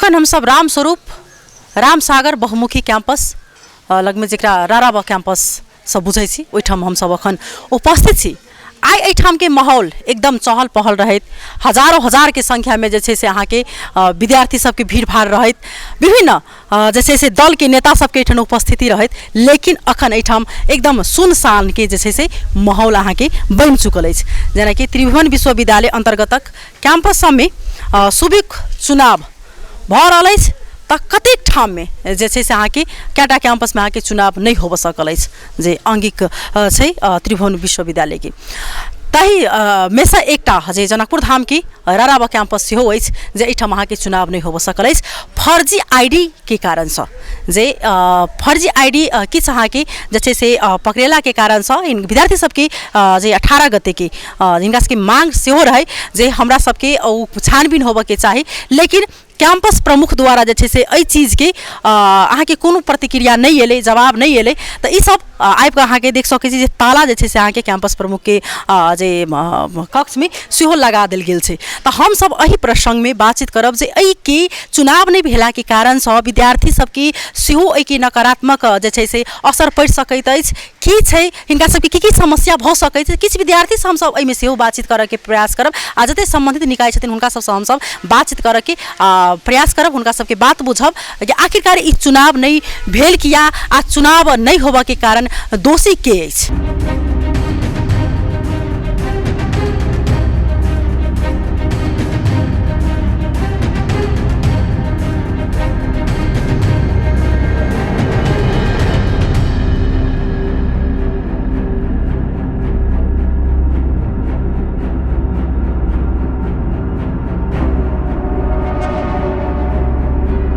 अखन हमसब रामस्वरूप रामसागर बहुमुखी कैंपस लगमे जकरा राराबा कैंपस सब बुझै छी ओहिठाम हमसब अखन उपस्थित छी। आइ एहिठामके माहौल एकदम चहल पहल रहैत, हजारो हजारके संख्यामे जे छै से अहाँके विद्यार्थी सबके भीड़ भाड़ रहैत, विभिन्न जे छै से दलके नेता सबके एहिठाम उपस्थिति रहैत, लेकिन अखन एहिठाम एकदम सुनसानके जे छै से माहौल अहाँके बनि चुकल अछि। जेनाकि त्रिभुवन विश्वविद्यालय अन्तर्गतक कैंपस सबमे सुबिक चुनाव भऽ रहल अछि तऽ कतेक ठाममे जे छै से अहाँके कएटा कैंपसमे अहाँके चुनाव नहि होबऽ सकल अछि जे आङ्गिक छै त्रिभुवन विश्वविद्यालयके। ताहि मे सँ एकटा जे जनकपुर धामके राराबा कैंपस सेहो अछि जे एहिठाम अहाँके चुनाव नहि होबऽ सकल अछि फर्जी I D के कारणसँ, जे फर्जी I D किछु अहाँके जे छै से पकड़ेलाके कारणसँ विद्यार्थी सबके जे 18 गतेके हिनका सबके माँग सेहो रहै जे हमरा सबके ओ छानबीन होबऽके चाही, लेकिन कैंपस प्रमुख द्वारा जे छै से एहि चीजके अहाँके कोनो प्रतिक्रिया नहि एलै, जवाब नहि एलै। तऽ ई सब आबिकऽ अहाँके देख सकै छी जे ताला जे छै से अहाँके कैंपस प्रमुखके जे कक्षमे सेहो लगा देल गेल छै। तऽ हमसब एहि प्रसङ्गमे बातचीत करब जे एहिके चुनाव नहि भेलाके कारणसँ विद्यार्थी सबके सेहो एहिके नकारात्मक जे छै से असर पड़ि सकैत अछि, की छै हिनका सबके की की समस्या भऽ सकै छै। किछु विद्यार्थीसँ हमसब एहिमे सेहो बातचीत करऽके प्रयास करब आ जतेक सम्बन्धित निकाय छथिन हुनका सबसँ हमसब बातचीत करऽके प्रयास करब, हुनका सबके बात बुझब जे आखिरकार ई चुनाव नहि भेल किया आ चुनाव नहि होबऽके कारण दोषी के अछि।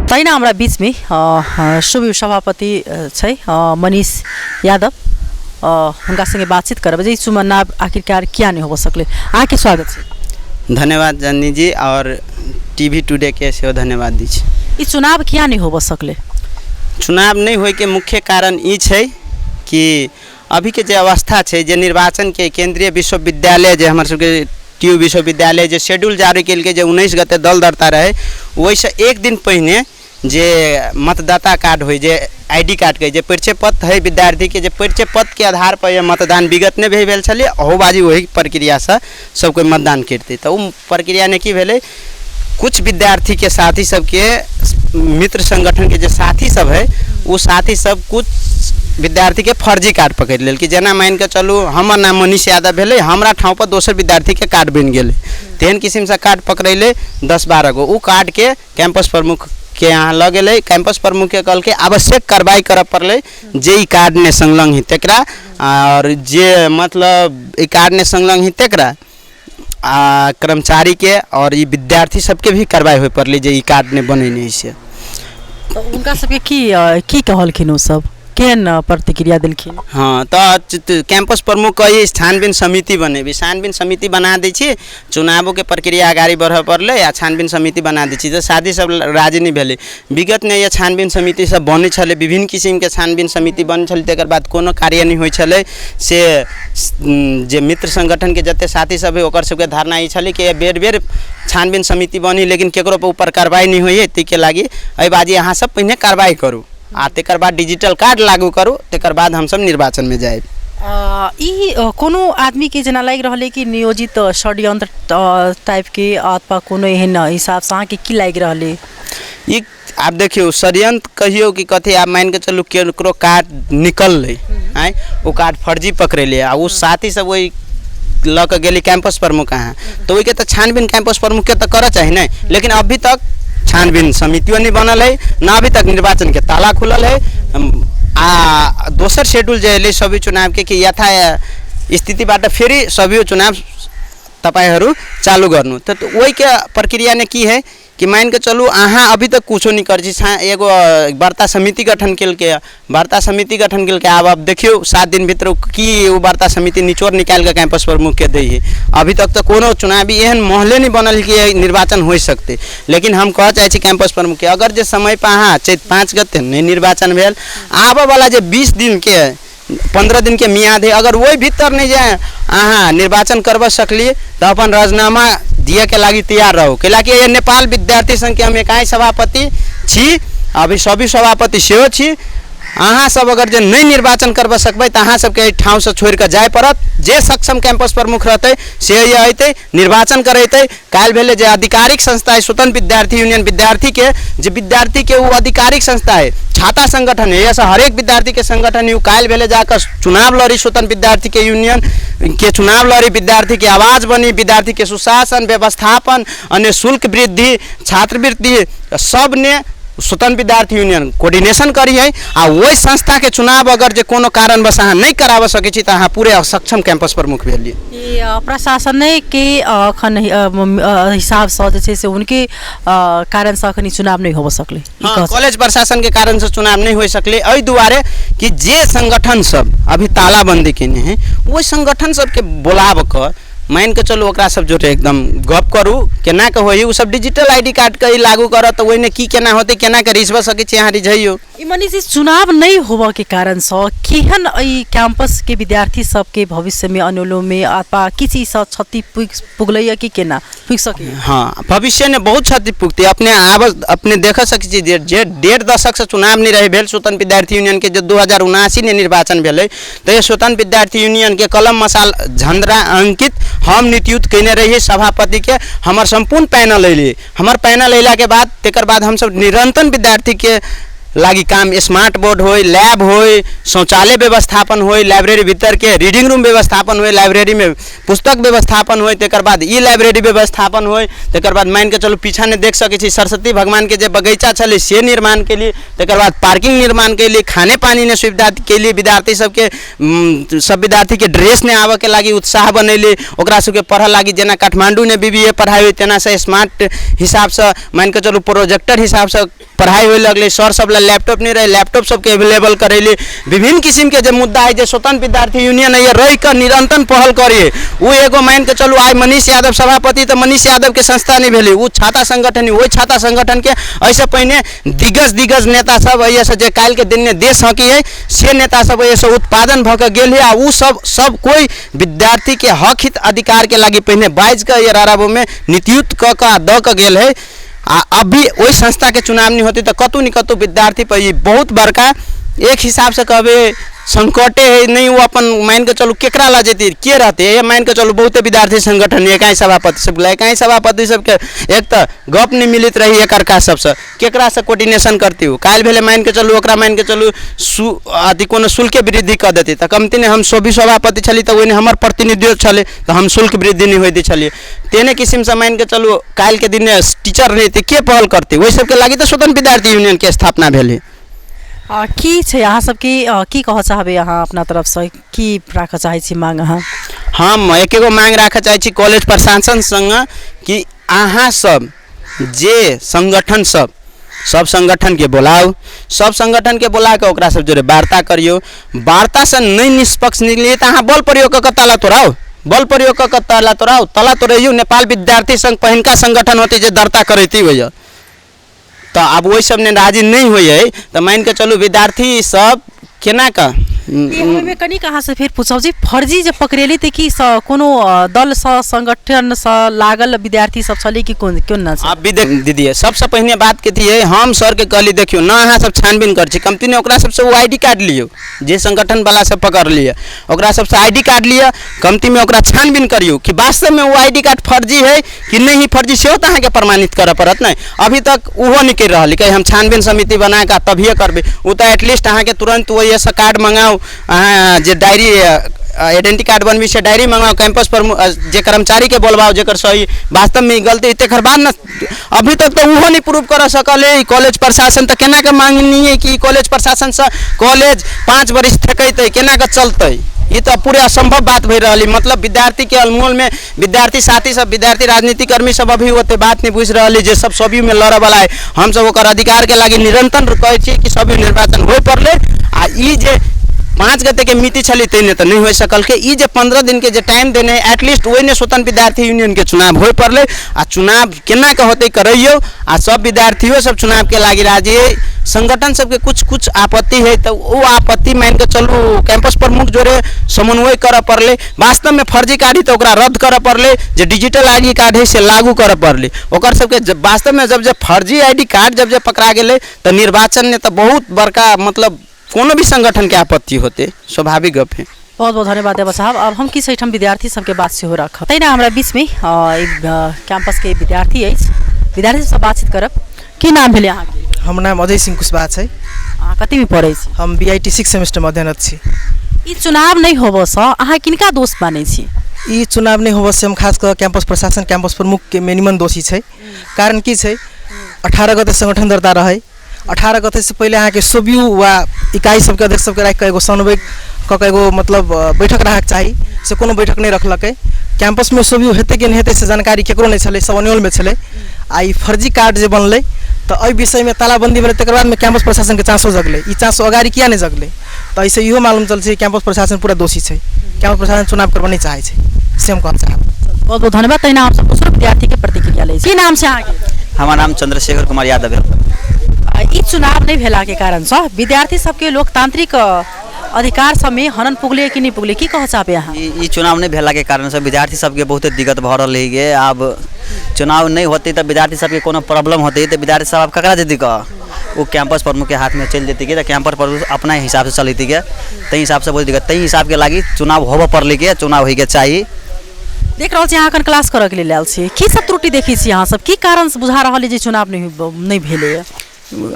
तहिना हमरा बीचमे शुभ सभापति छै मनीष यादव, हुनका सङ्गे बातचीत करब जे ई चुनाव आखिरकार किया नहि होबऽ सकलै। अहाँके स्वागत छै। धन्यवाद जननी जी आओर टी वी टुडेके सेहो धन्यवाद दै छी। ई चुनाव किया नहि होबऽ सकलै? चुनाव नहि होइके मुख्य कारण ई छै कि अभीके जे अवस्था छै जे निर्वाचनके केन्द्रीय विश्वविद्यालय जे हमर सबके टी यू विश्वविद्यालय जे शेड्यूल जारी केलकै जे 19 गते दल दर्ता रहै, ओहिसँ एक दिन पहिने जे मतदाता कार्ड होइ, जे I D कार्डके जे परिचय पत्र हइ विद्यार्थीके, जे परिचय पत्रके आधारपर जे मतदान विगत नहि भेल छलै, अहू बाजी ओही प्रक्रियासँ सब कोइ मतदान करितै। तऽ ओ प्रक्रियामे की भेलै, कुछ विद्यार्थीके साथी सबके मित्र संगठनके जे साथी सब हइ ओ साथी सब कुछ विद्यार्थीके फर्जी कार्ड पकड़ि लेलकै। जेना मानिके चलू हमर नाम मनीष यादव भेलै, हमरा ठाउँपर दोसर विद्यार्थीके कार्ड बनि गेलै, तेहन किसिमसँ कार्ड पकड़ेलै 10-12 गो। ओ कार्डके कैंपस प्रमुखके यहाँ लऽ गेलै, कैंपस प्रमुखके कहलकै आवश्यक कार्रवाइ करऽ पड़लै जे ई कार्ड नहि संलग्न हइ तकरा, आओर जे मतलब ई कार्ड नहि संलग्न हइ तकरा आ कर्मचारीके आओर ई विद्यार्थी सबके भी कार्रवाइ होइ पड़लै जे ई कार्ड नहि बनेने से। तऽ हुनका सबके की की कहलखिन ओ सब, केहन प्रतिक्रिया देलखिन? हँ, तऽ कैंपस प्रमुख कही छानबीन समिति बनेबै, छानबीन समिति बना दै छी, चुनावोके प्रक्रिया अगाडि बढ़ऽ पड़लै आ छानबीन समिति बना दै छी। तऽ साथी सब राजी नहि भेलै। विगतमे ये छानबीन समिति सब बनै छलै, विभिन्न किसिमके छानबीन समिति बनै छलै, तकर बाद कोनो कार्य नहि होइ छलै। से जे मित्र संगठनके जते साथी सब हइ ओकर सबके धारणा ई छलै कि बेर बेर छानबीन समिति बनी लेकिन केकरो ऊपर कार्रवाइ नहि होइ हइ, ताहिके लागि एहि बाजी अहाँ सब पहिने कार्रवाइ करू आ तकर बाद डिजिटल कार्ड लागू करू, तकर बाद हमसब निर्वाचनमे जायब। ई कोनो आदमीके जेना लागि रहल अइ कि नियोजित षड्यंत्र टाइपके अथवा कोनो एहन हिसाबसँ अहाँके की लागि रहल अइ? ई आब देखियौ षड्यंत्र कहियौ कि कथी, आब मानिके चलू केकरो कार्ड निकललै, आँय ओ कार्ड फर्जी पकड़ेलै आ ओ साथी सब ओहि लऽ कऽ गेलै कैंपस प्रमुख अहाँ, तऽ ओहिके तऽ छानबीन कैंपस प्रमुखके तऽ करऽ चाही ने, लेकिन अभी तक छानबीन समितियो नहि बनल हइ, ना अभी तक निर्वाचनके ताला खुलल हइ। आ दोसर शेड्यूल जे एलै सभी चुनावके कि यथा स्थितिबाट फेरि सभी चुनाव तपाईँहरू चालू गर्नु, तऽ ओहिके प्रक्रिया ने की हइ कि मानिके चलू अहाँ अभी तक कुछो नहि करै छी। एगो वार्ता समिति गठन केलकै, वार्ता समिति गठन केलकै, आब देखियौ 7 दिन भीतर की ओ वार्ता समिति निचोड़ निकालि कऽ कैंपस प्रमुखके दै हइ। अभी तक तऽ कोनो चुनावी एहन माहौले नहि बनल कि निर्वाचन होइ सकतै। लेकिन हम कहऽ चाहै छी कैंपस प्रमुखके, अगर जे समयपर अहाँ चैत 5 गते नहि निर्वाचन भेल, आबऽवला जे 20 दिनके 15 दिन के मियाद है, अगर वही भीतर नहीं जाए अहाँ निर्वाचन करवा सकलिए तो अपन राजीनामा दिए के लागी तैयार रहो। कैलाकि ये नेपाल विद्यार्थी संघ के हम एकाइ सभापति छी, अभी सभी सभापति सेहो छी। अहाँ सब अगर जे नहीं निर्वाचन करवा सकबै तऽ अहाँ सबके एहि ठाउँसँ छोड़ि कऽ जाय पड़त। जे सक्षम कैंपस प्रमुख रहतै से अयतै, निर्वाचन करेतै। काल्हि भेलै जे आधिकारिक संस्था है स्वतंत्र विद्यार्थी यूनियन विद्यार्थी के, जे विद्यार्थी के वो आधिकारिक संस्था है, छाता संगठन है, यह हरेक विद्यार्थी के संगठन है। काल्हि भेलै जाकर चुनाव लड़ी स्वतंत्र विद्यार्थी के यूनियन के चुनाव लड़ी, विद्यार्थी के आवाज़ बनी, विद्यार्थी के सुशासन व्यवस्थापन अन्य शुल्क वृद्धि छात्रवृत्ति सब ने स्वतंत्र विद्यार्थी यूनियन कोऑर्डिनेशन करी है। आ वही संस्था के चुनाव अगर जे कोनो कारणवश अहाँ नहीं कराबऽ सकै छी तऽ अहाँ पूरे असक्षम कैंपस प्रमुख भेलियै। प्रशासन के अखन हिसाबसँ जे छै से उनके कारणसँ अखन चुनाव नहीं होबऽ सकलै। कॉलेज प्रशासन के कारणसँ चुनाव नहीं हो सकलै एहि दुआरे कि जे संगठन सब अभी तालाबंदी केने है ओहि संगठन सबके बोलाब कऽ मान के चलू ओकरा सब जोटे एकदम गप करू केना के होई, उ सब डिजिटल आईडी कार्ड के लागू करत तऽ ओहिने की केना होतै, केना के रिझबऽ सकै छी अहाँ रिझैयौ। मनीष जी, चुनाव नहीं होबऽ के कारणसँ केहन एहि कैंपस के विद्यार्थी सबके भविष्यमे अनुलोमे अथवा की चीजसँ क्षति पुगलैया कि केना पुगि सकैया? हाँ, भविष्यमे बहुत क्षति पुगतै। अपने आब अपने देख सकै छी जे 1.5 दशकसँ चुनाव नहीं रहे भेल स्वतंत्र विद्यार्थी यूनियन के, जे 2079 ने निर्वाचन भेलै तऽ स्वतंत्र विद्यार्थी यूनियन के कलम मसाल झंडा अंकित हम नियुक्त कयने रहियै सभापति के, हमर सम्पूर्ण पैनल अयलै। हमर पैनल अयलाके बाद तकर बाद हमसब निरंतर विद्यार्थी के लागी काम स्मार्ट बोर्ड होय, लैब होय, शौचालय व्यवस्थापन होय, लाइब्रेरी भीतर के रीडिंग रूम व्यवस्थापन होय, लाइब्रेरी में पुस्तक व्यवस्थापन होय, तकर बाद ई लाइब्रेरी व्यवस्थापन होय, तकर बाद मान के चलू पीछा ने देख सकै छी सरस्वती भगवान के जे बगीचा छलै से निर्माण के लिए, तकर बाद पार्किंग निर्माण के लिए, खाने पानी ने सुविधा के लिए, विद्यार्थी सबके सब विद्यार्थी के ड्रेस ने आबऽ के लागी उत्साह बनैली, ओकरा सबके पढ़ऽ लागी जेना काठमांडू ने BBA पढ़ाइ होय तेना से स्मार्ट हिसाबसँ मान के चलू प्रोजेक्टर हिसाबसँ पढ़ाइ होय लगलै। सर सब ला लैपटॉप नहीं रहे, लैपटॉप सबके अवेलेबल करैली। विभिन्न किस्म के जे मुद्दा है जे स्वतंत्र विद्यार्थी यूनियन है रहि कऽ निरंतर पहल करिए। ओ एगो मान के चलू आइ मनीष यादव सभापति तऽ मनीष यादव के संस्था नहीं भेलै, ओ छाता संगठन, ओहि छाता संगठन के एहिसँ पहिने दिग्गज दिग्गज नेता सब एहिसँ जे काल्हि के दिन ने देश हकी है से नेता सब एहिसँ उत्पादन भऽ कऽ गेल है। आ ओ सब सब कोइ विद्यार्थी के हक हित अधिकार के लागी पहिने बाजि कऽ ये राराबोमे नियुक्त कऽ कऽ आ दऽ कऽ गेल है। आ अभी ओहि संस्था के चुनाव नहीं होते तो कतहु ने कतहु विद्यार्थी पर ई बहुत बड़का एक हिसाब से कहबे संकटे है। नहीं वो अपन मान के चलू केकरा ला जेती के रहते, ये मान के चलू बहुते विद्यार्थी संगठन एकाइ सभापति सब एकाइ सभापति सबके एक तऽ गप नहीं मिलत रही एकरका सबसँ, केकरा से कोऑर्डिनेशन करती हो। काल्हि भेलै मान के चलू ओकरा मान के चलू अथी कोनो शुल्के वृद्धि कऽ देती तऽ कमती ने हम सोभी सभापति छली तऽ ओहिने हमर प्रतिनिधित्व छलै तऽ हम शुल्क वृद्धि नहीं होइ दै छलियै। तेने किसिमसँ मान के चलू काल्हि के दिन टीचर नहीं तऽ के पहल करतै, ओहि सबके लागी तऽ स्वतंत्र विद्यार्थी यूनियन के स्थापना भेलै। की छै अहाँ सबके की कहऽ चाहबै अहाँ अपना तरफसँ, की राखऽ चाहै छी मांग अहाँ? हम एक एगो मांग राखऽ चाहै छी कॉलेज प्रशासन संग कि अहाँ सब जे संगठन सब सब संगठन के बोलाउ, सब संगठन के बोला के ओकरा सब जोड़े वार्ता करियौ। वार्तासँ नहि निष्पक्ष निकलियै तऽ अहाँ बल प्रयोग कऽ कऽ ताला तोड़ाउ, बल प्रयोग कऽ कऽ ताला तोड़ाउ, ताला तोड़ैयौ। नेपाल विद्यार्थी संघ पहिनका संगठन होतै जे दर्ता करैती होइए, तऽ आब ओहि सबमे राजी नहि होइए तऽ मान के चलू विद्यार्थी सब केना कऽ ओहिमे कनिक अहाँसँ फेर पूछब जे फर्जी जे पकड़ेली तऽ की कोनो दलसँ संगठनसँ लागल विद्यार्थी सब छलै कि कोन कोना? आब भी देख दीदी सबसँ पहिने बात कथी है, हम सरके कहली देखियौ न अहाँ सब छानबीन करै छी, कमती ने ओकरा सबसँ ओ I D card लियौ जे संगठन वाला सब पकड़ लिअ ओकरा सबसँ I D card लिअ, कमतीमे ओकरा छानबीन करियौ कि वास्तवमे ओ I D card फर्जी है कि नहीं फर्जी, सेहो तऽ अहाँके प्रमाणित करऽ पड़त ने। अभी तक ओहो नहि करि रहल है, हम छानबीन समिति बना कऽ तभिए करबै। ओ तऽ एटलीस्ट अहाँके तुरन्त ओहिसँ कार्ड मंगाउ, अहाँ जे डायरी आइडेंटिटी कार्ड बनबी से डायरी मंगाउ, कैंपस पर जे कर्मचारीके बोलबाउ जेकर सही वास्तवमे ई गलती, तकर बाद ने। अभी तक तऽ ओहो नहि प्रूव करऽ सकल है कॉलेज प्रशासन, तऽ केना कऽ मांगनीय कि कॉलेज प्रशासनसँ कॉलेज 5 बरिस ठेकेतै, केना कऽ चलतै? ई तऽ पूरे असंभव बात भऽ रहल है। मतलब विद्यार्थी के अनमोल में विद्यार्थी साथी सब विद्यार्थी राजनीतिक कर्मी सब अभी ओते बात नहीं बुझि रहल है जे सब सभी में लड़ऽ वाला है। हमसब ओकर अधिकार के लागी निरंतर कहै छी कि सभी निर्वाचन होय पड़लै। आ ई जे 5 गतेके मिति छलै ताहिमे तऽ नहि होइ सकलकै। ई जे 15 दिनके जे टाइम देने है, एटलीस्ट ओहिने स्वतंत्र विद्यार्थी यूनियनके चुनाव होइ पड़लै। आ चुनाव केना के होतै करैयौ, आ सब विद्यार्थियो सब चुनावके लागि राजी है। संगठन सबके कुछ कुछ आपत्ति है तऽ ओ आपत्ति मानि कऽ चलू कैंपस प्रमुख जोरे समन्वय करऽ पड़लै। वास्तवमे फर्जी कार्ड तऽ ओकरा रद्द करऽ पड़लै, जे डिजिटल I D card है से लागू करऽ पड़लै। ओकर सबके वास्तवमे जब जे फर्जी I D card जब जे पकड़ा गेलै तऽ निर्वाचन ने तऽ बहुत बड़का मतलब कोनो भी संगठनके आपत्ति होतै, स्वाभाविक गप है। बहुत बहुत धन्यवाद देवा साहब। अब हम किछु एहिठाम विद्यार्थी सबके बात सेहो राखब। तहिना हमरा बीचमे कैंपसके विद्यार्थी अछि, विद्यार्थी सबसँ बातचीत करब। की नाम भेलै अहाँके? हमर नाम अजय सिंह कुशवाहा छै। अहाँ कतेमे पढ़ै छी? हम B I T six सेमेस्टरमे अध्ययनरत छी। ई चुनाव नहि होबऽसँ अहाँ किनका दोष मानै छी? ई चुनाव नहि होबऽसँ हम खास कऽ कैंपस प्रशासन, कैंपस प्रमुखके मेनिमन दोषी छै। कारण की छै, 18 गते संगठन दर्ता रहै, 18 गतेसँ पहिले अहाँके सोबियू वा इकाइ सबके अध्यक्ष सबके राखि कऽ एगो समन्वय कऽ कऽ एगो मतलब बैठक रहक चाही, से कोनो बैठक नहि रखलकै। कैंपसमे सोबियू हेतै कि नहि हेतै से जानकारी ककरो नहि छलै, सब अन्योलमे छलै। आ ई फर्जी कार्ड जे बनलै तऽ एहि विषयमे तालाबन्दी भेलै, तकर बादमे कैंपस प्रशासनके चाँसो जगलै। ई चाँसो अगाडि किया नहि जगलै? तऽ एहिसँ इहो मालूम चलै छै कि कैंपस प्रशासन पूरा दोषी छै, कैंपस प्रशासन चुनाव करबऽ नहि चाहै छै, से हम कहऽ चाहब। बहुत बहुत धन्यवाद। तहिना हमसब दोसरो विद्यार्थीके प्रतिक्रिया लै छी। की नाम छै अहाँके? हमर नाम चंद्रशेखर कुमार यादव भेल। ई चुनाव नहि भेलाके कारणसँ विद्यार्थी सबके लोकतांत्रिक अधिकार सबमे हनन पुगलै कि नहि पुगलै, की कहऽ चाहबै अहाँ? ई चुनाव नहि भेलाके कारणसँ विद्यार्थी सबके बहुते दिक्कत भऽ रहल है गे। आब चुनाव नहि होतै तऽ विद्यार्थी सबके कोनो प्रॉब्लम होतै तऽ विद्यार्थी सब आब ककरा जेतै कहऽ? ओ कैंपस प्रमुखके हाथमे चलि जेतै के, तऽ कैंपस प्रमुख अपना हिसाबसँ चलेतै के, ताहि हिसाबसँ बहुत दिक्कत। ताहि हिसाबके लागि चुनाव होबऽ पड़लै के, चुनाव होइके चाही। देख रहल छी अहाँ एखन क्लास करऽके लेल आयल छी, की सब त्रुटि देखै छी अहाँ सब, की कारणसँ बुझा रहल अइ जे चुनाव नहि भेलैए?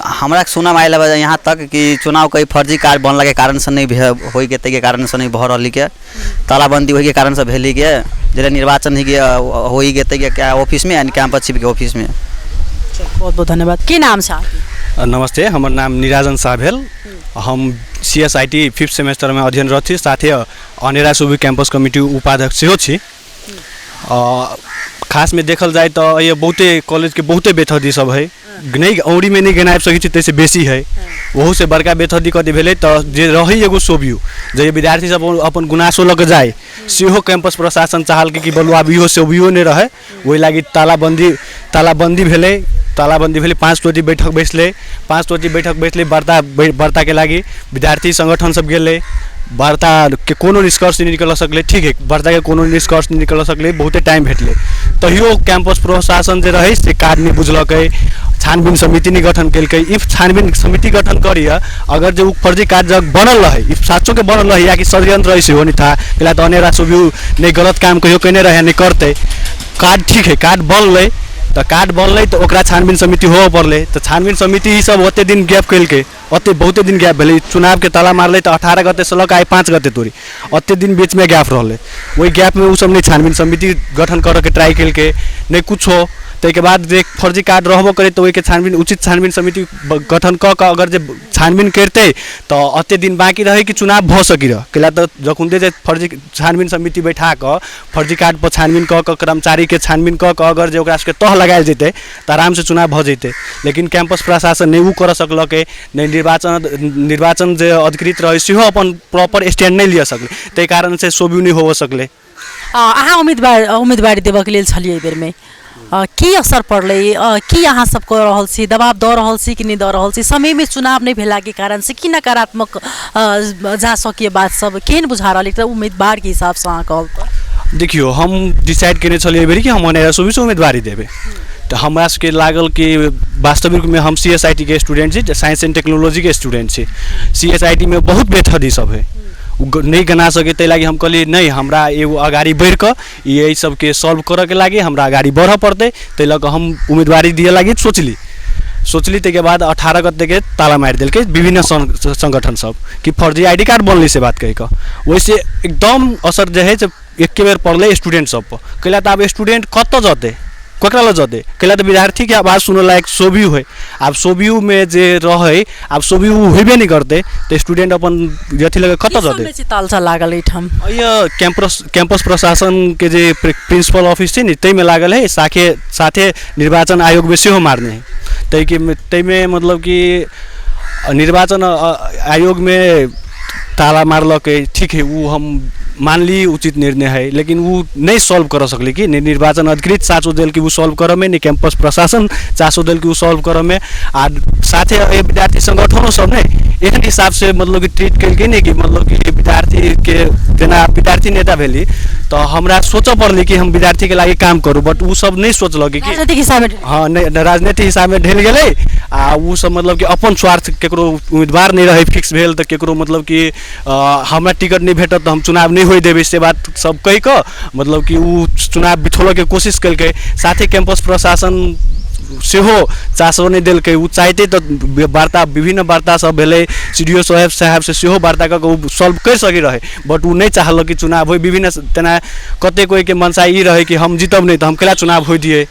हमरा सुनऽमे आयल हँ यहाँ तक कि चुनाव कहीं फर्जी कार्ड बनलाके कारणसँ नहि होइके, ताहिके कारणसँ नहि भऽ रहल के, तालाबन्दी होइके कारणसँ भेलै के, जेना निर्वाचन होइके होइके ताहिके ऑफिसमे यानी कैंपस चीफके ऑफिसमे। बहुत बहुत धन्यवाद। की नाम छै अहाँके? नमस्ते, हमर नाम निराजन शाह भेल। हम C S I T fifth सेमेस्टरमे अध्ययनरत छी, साथे अनेरा सुबी कैंपस कमिटी उपाध्यक्ष सेहो छी। खासमे देखल जाय तऽ एहि बहुते कॉलेजके बहुते बेथदी सब है, नहि औरीमे नहि गिनाबि सकै छी ताहिसँ बेसी है। ओहूसँ बड़का बेथदी कथी भेलै तऽ जे रहै एगो सोबियो जे विद्यार्थी सब अपन गुनासो लऽ कऽ जाइ, सेहो कैंपस प्रशासन चाहलकै कि बलु आब इहो सोबियो नहि रहै, ओहि लागि तालाबन्दी भेलै। तालाबन्दी भेलै, 5 गोटी बैठक बैसलै, 5 गोटी बैठक बैसलै, वार्ताके लागि विद्यार्थी संगठन सब गेलै, वार्ताके कोनो निष्कर्ष नहि निकल सकलै। ठीक है, वार्ताके कोनो निष्कर्ष नहि निकल सकलै, बहुते टाइम भेटलै, तहियो कैंपस प्रशासन जे रहै से काज नहि बुझलकै, छानबीन समिति नहि गठन केलकै। If छानबीन समिति गठन करिए, अगर जे ओ फर्जी कार्ड जब बनल रहै, if साँचोके बनल रहै या कि षड्यंत्र रहै सेहो नहि था, कैला तऽ अनेरा सुबियू नहि गलत काम कहियो केने रहै नहि करतै। कार्ड ठीक है, कार्ड बनलै तऽ कार्ड बनलै तऽ ओकरा छानबीन समिति होबऽ पड़लै, तऽ छानबीन समिति ई सब ओते दिन गैप केलकै, ओते बहुते दिन गैप भेलै। चुनावके ताला मारलै तऽ 18 गतेसँ लऽ कऽ आइ 5 गते तोरी ओते दिन बीचमे गैप रहलै, ओहि गैपमे ओ सब नहि छानबीन समिति गठन करऽके ट्राइ केलकै, नहि कुछो। ताहिके बाद जे फर्जी कार्ड रहबो करै तऽ ओहिके छानबीन उचित छानबीन समिति गठन कऽ कऽ अगर जे छानबीन करितै तऽ ओते दिन बाँकी रहै कि चुनाव भऽ सकी रहै। कैला तऽ जखुनते जे फर्जी छानबीन समिति बैठा कऽ फर्जी कार्डपर छानबीन कऽ कऽ कर्मचारीके छानबीन कऽ कऽ अगर जे ओकरा सबके तह लगायल जेतै तऽ आरामसँ चुनाव भऽ जेतै। लेकिन कैंपस प्रशासन नहि ओ करऽ सकलकै, नहि निर्वाचन जे अधिकृत रहै सेहो अपन प्रॉपर स्टैंड नहि लिअ सकलै, ताहि कारणसँ सोबियू नहि होबऽ सकलै। अहाँ उम्मीदवारी देबऽके लेल छलियै एहि बेरमे, की असर पड़लै, की अहाँ सब कऽ रहल छी, दबाव दऽ रहल छी कि नहि दऽ रहल छी? समयमे चुनाव नहि भेलाके कारणसँ की नकारात्मक जा सकैए बात सब, केहन बुझा रहल एकटा उम्मीदवारके हिसाबसँ अहाँ कहब तऽ? देखियौ, हम डिसाइड केने छलियै एहि बेर कि हम अनेरा सोबीसँ उम्मीदवारी देबै, तऽ हमरा सबके लागल कि वास्तविकमे हम सी एस I T के स्टूडेंट छी, साइंस एंड टेक्नोलॉजीके स्टूडेंट छी, सी एस I T मे बहुत बेथदी सब है, ओ नहि गना सकै, ताहि लागि हम कहलियै नहि, हमरा एगो अगाड़ी बढ़िकऽ ई एहि सबके सॉल्व करऽके लागि हमरा अगाड़ी बढ़ऽ पड़तै, ताहि लऽ कऽ हम उम्मीदवारी दिअ लागि सोचली। ताहिके बाद 18 गतेके ताला मारि देलकै विभिन्न संगठन सब कि फर्जी I D card बनलै से बात कहि कऽ। ओहिसँ एकदम असर जे है से एके बेर पड़लै स्टूडेंट सब पर, कैला तऽ आब स्टूडेंट कतऽ जेतै, ककरा लग जेतै, कैला तऽ विद्यार्थीके आवाज सुनऽ लायक सोबियू है, आब सोबियूमे जे रहै आब सोबियू होबे नहि करतै तऽ स्टूडेंट अपन अथी लऽ कऽ कतऽ जेतै? तालचा लागल एहिठाम एहि कैंपस प्रशासनके जे प्रिंसिपल ऑफिस छै ने ताहिमे लागल है, साथे निर्वाचन आयोगमे सेहो मारने है, ताहिमे मतलब कि निर्वाचन आयोगमे ताला मारलकै, ठीक है, ओ हम मानली उचित निर्णय है, लेकिन ओ नहि सॉल्व करऽ सकलै कि नहि निर्वाचन अधिकृत चासो देल कि ओ सॉल्व करऽमे, नहि कैंपस प्रशासन चासो देल कि ओ सॉल्व करऽमे। आ साथे एहि विद्यार्थी संगठनो सब ने एहन हिसाबसँ मतलब कि ट्रीट केलकै ने कि मतलब कि विद्यार्थीके जेना विद्यार्थी नेता भेली तऽ हमरा सोचऽ पड़लै कि हम विद्यार्थीके लागि काम करू, बट ओ सब नहि सोचलक कि राजनीतिक हिसाबमे। हँ, नहि राजनीतिक हिसाबमे ढलि गेलै आ ओ सब मतलब कि अपन स्वार्थ, केकरो उम्मीदवार नहि रहै फिक्स भेल तऽ केकरो मतलब कि हमरा टिकट नहि भेटत तऽ हम चुनाव नहि होइ देबै, से बात सब कहि कऽ मतलब कि ओ चुनाव बिथोलऽके कोशिश केलकै। साथे कैंपस प्रशासन सेहो चासो नहि देलकै, ओ चाहिते तऽ वार्ता विभिन्न वार्ता सब भेलै, सी डी ओ साहेब साहेबसँ सेहो वार्ता कऽ कऽ ओ सॉल्व करि सकै रहै, बट ओ नहि चाहलक कि चुनाव होइ। विभिन्न तेना कतेक कोइके मनसा ई रहै कि हम जीतब नहि तऽ हम कैला चुनाव होइ दियै,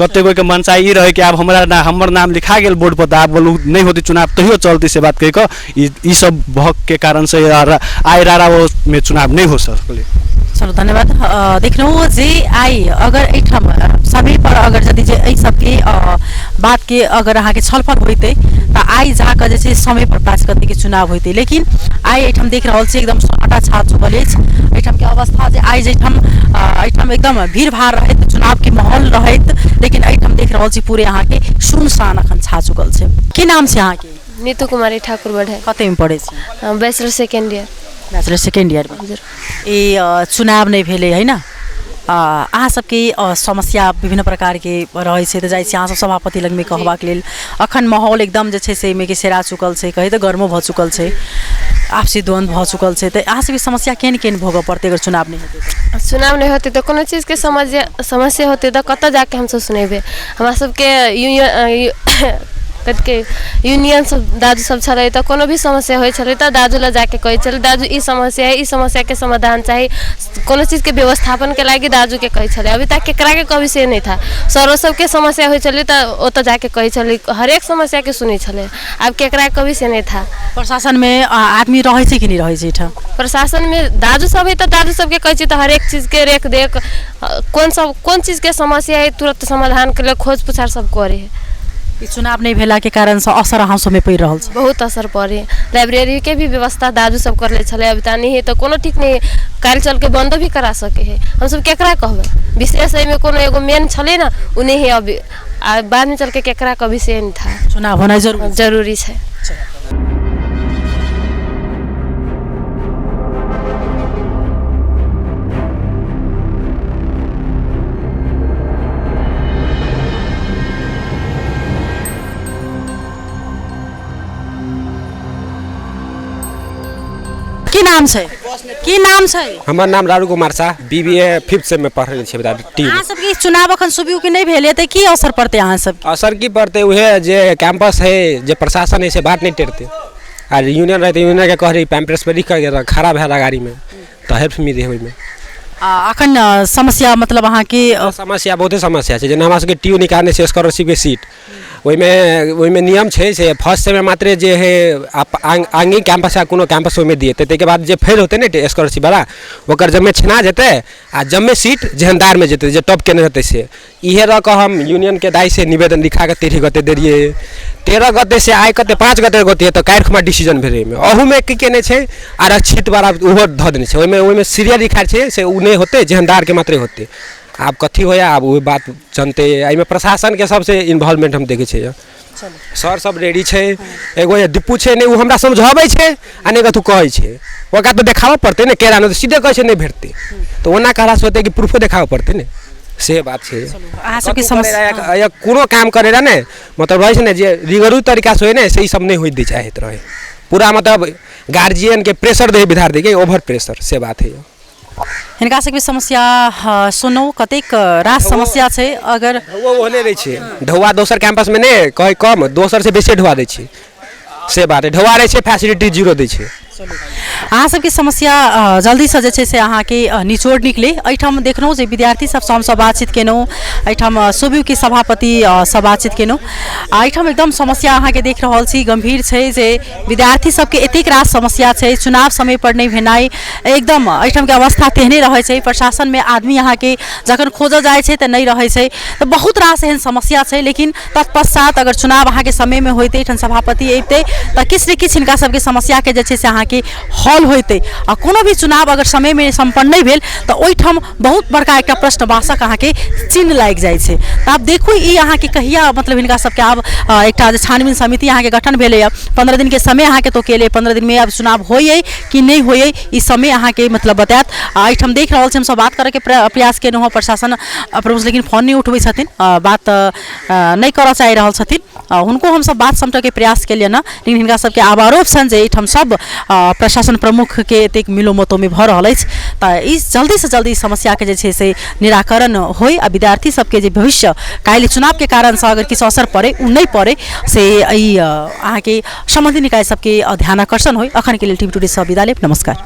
कतेक कोइके मनसा ई रहै कि आब हमरा ना हमर नाम लिखा गेल बोर्डपर तऽ आब बोलू नहि होतै चुनाव तैयो चलतै, से बात कहि कऽ ई सब भऽके कारणसँ आइ रारामे चुनाव नहि हो सकलै। चलू, धन्यवाद। देखलहुँ जे आइ अगर एहिठाम समय पर अगर यदि जे एहि सबके बातके अगर अहाँके छलफल होइतै तऽ आइ जाकऽ जे छै समय पर 5 गतेके चुनाव होइतै, लेकिन आइ एहिठाम देख रहल छी एकदम सन्नाटा छा चुकल अछि एहिठामके अवस्था। जे आइ जाहिठाम एहिठाम एकदम भीड़ भाड़ रहैत, चुनावके माहौल रहैत, लेकिन एहिठाम देख रहल छी पूरे अहाँके सुनसान अखन छा चुकल छै। की नाम छै अहाँके? नीतू कुमारी ठाकुर बढ़े। कतेमे पढ़ै छी? Bachelor second year. Bachelor second ईयरमे। हजुर। ई चुनाव नहि भेलै है ने, अहाँ सबके समस्या विभिन्न प्रकारके रहै छै तऽ जाइ छी अहाँ सब सभापति लगमे कहबाक लेल। अखन माहौल एकदम जे छै से एहिमे कि सेरा चुकल छै, कही तऽ गर्मो भऽ चुकल छै, आपसी द्वन्द्व भऽ चुकल छै, तऽ अहाँ सबके समस्या केहन केहन भोगऽ पड़तै अगर चुनाव नहि हेतै तऽ? चुनाव नहि होतै तऽ कोनो चीजके समस्या समस्या होतै तऽ कतऽ जाके हमसब सुनेबै? हमरा सबके यूनियन कथिके यूनियन सब दाजु सब छलै तऽ कोनो भी समस्या होइ छलै तऽ दाजु लग जाके कहै छलै, दाजु ई समस्या है, ई समस्याके समाधान चाही, कोनो चीजके व्यवस्थापनके लागि दाजुके कहै छलै। अभी तक केकराके कहबै से नहि था। सरो सबके समस्या होइ छलै तऽ ओतऽ जाके कहै छलै, हरेक समस्याके सुनै छलै। आब केकरा कहबै से नहि था। प्रशासनमे आदमी रहै छै कि नहि रहै छै एहिठाम? प्रशासनमे दाजु सब है तऽ दाजु सबके कहै छियै तऽ हरेक चीजके रेख देख, कोन सब कोन चीजके समस्या है तुरन्त समाधानके लेल खोज पुछार सब करै है। ई चुनाव नहि भेलाके कारणसँ असर अहाँ सबमे पड़ि रहल छै? बहुत असर पड़े। लाइब्रेरीके भी व्यवस्था दाजु सब करले छलै, अभी तऽ नहि है तऽ कोनो ठीक नहि है, काल्हि चलके बन्दो भी करा सकै है। हमसब केकरा कहबै? विशेष एहिमे कोनो एगो मेन छलै ने, ओ नहि है अभी, आ बादमे चलके केकरा कहबै से नहि था। चुनाव होनाइ जरूरी जरूरी छै। की नाम छै? की नाम छै? हमर नाम Raru Kumar Shah, B B A fifth सेममे पढ़ै छियै टी। अहाँ सबके चुनाव अखन सुबियो के नहि भेलै तऽ की असर पड़तै अहाँ सबके? असर की पड़तै? उहे जे कैंपस है, जे प्रशासन है से बात नहि टेरतै। आ यूनियन रहतै, यूनियनके कहै पैम्पलेट पर लिख कर खड़ा भेल गाड़ीमे तऽ हेल्प मिलै है ओहिमे। आ अखन समस्या मतलब अहाँके समस्या बहुते समस्या छै। जेना हमरा सबके टी यू निकालने छै स्कॉलरशिपके सीट, ओहिमे ओहिमे नियम छै से फर्स्ट सेममे मात्रे जे है आंगी कैंपस या कोनो कैंपस ओहिमे दिएतै। ताहिके बाद जे फेल होतै ने स्कॉलरशिप वाला, ओकर जम्मे छिना जेतै आ जम्मे सीट जेहनदारमे जेतै, जे टॉप केने हेतै से। इहे लऽ कऽ हम यूनियनके दाइ से निवेदन लिखा कऽ 13 गते देलियै। 13 गते से आइ कते 5 गते गते तऽ काल्हि खुमा डिसीजन भेलै। एहिमे अहूमे की केने छै, आरक्षित वाला ओहो धऽ देने छै, ओहिमे ओहिमे सीरियल लिखायल छै से ओ नहि होतै, जेहनदारके मात्रे होतै। आब कथी होइए आब ओ बात जनतै। एहिमे प्रशासनके सबसे इन्वॉल्वमेंट हम देखै छियै। सर सब रेडी छै, एगो डिप्पू छै नहि ओ हमरा समझाबै छै आ नहि कथू कहै छै। ओकरा तऽ देखाबऽ पड़तै ने केरा, नहि तऽ सीधे कहै छै नहि भेटतै, तऽ ओना कहलासँ होतै कि प्रूफो देखाबऽ पड़तै ने, से बात छै। अहाँ सबके समस्या या कोनो काम करै लए ने मतलब रहै छै ने जे रिगरू तरीकासँ होइ ने, से ई सब नहि होइ दै चाहैत रहै। पूरा मतलब गार्जियनके प्रेशर दै विद्यार्थीके, ओवर प्रेशर, से बात है। हिनका सबके समस्या सुनू, कतेक रास समस्या छै। अगर ढौआ ओहने रहै छै, ढौआ दोसर कैंपसमे नहि कहै कम, दोसर से बेसी ढौआ दै छै, से बात है। ढौआ रहै छै, फैसिलिटी जीरो दै छै। अहाँ सबके समस्या जल्दीसँ जे छै से अहाँके निचोड़ निकले। एहिठाम देखलहुँ जे विद्यार्थी सबसँ हमसब बातचीत केलहुँ, एहिठाम सोबियुके सभापति सँ बातचीत केलहुँ, आ एहिठाम एकदम समस्या अहाँके देख रहल छी गम्भीर छै जे विद्यार्थी सबके एतेक रास समस्या छै। चुनाव समय पर नहि भेनाइ, एकदम एहिठामके अवस्था तेहने रहै छै। प्रशासनमे आदमी अहाँके जखन खोजऽ जाइ छै तऽ नहि रहै छै, तऽ बहुत रास एहन समस्या छै। लेकिन तत्पश्चात अगर चुनाव अहाँके समयमे होइतै, एहिठाम सभापति अबितै तऽ किछु ने किछु हिनका सबके समस्याके जे छै से अहाँके अहाँके हॉल होइतै। आ कोनो भी चुनाव अगर समयमे सम्पन्न नहि भेल तऽ ओहिठाम बहुत बड़का एकटा प्रश्नवाचक अहाँके चिन्ह लागि जाइ छै। तऽ आब देखू ई अहाँके कहिया मतलब हिनका सबके आब एकटा जे छानबीन समिति अहाँके गठन भेलैए, 15 दिनके समय अहाँके तो केलै, 15 दिनमे आब चुनाव होइए कि नहि होइए ई समय अहाँके मतलब बतायत। आ एहिठाम देख रहल छी हमसब बात करैके प्रयास केलहुँ हँ प्रशासन प्रमुख, लेकिन फोन नहि उठबै छथिन, बात नहि करऽ चाहि रहल छथिन। हुनको हमसब बात समटऽके प्रयास केलियनि हँ, लेकिन हिनका सबके आब आरोप छनि जे एहिठाम सब प्रशासन प्रमुखके एतेक मिलो मतोमे भऽ रहल अछि। तऽ ई जल्दीसँ जल्दी समस्याके जे छै से निराकरण होइ आ विद्यार्थी सबके जे भविष्य काल्हि चुनावके कारणसँ अगर किछु असर पड़ै ओ नहि पड़ै, से एहि अहाँके सम्बन्धित निकाय सबके ध्यानाकर्षण होइ। अखनके लेल टीवी टुडे सँ विदा लेब, नमस्कार।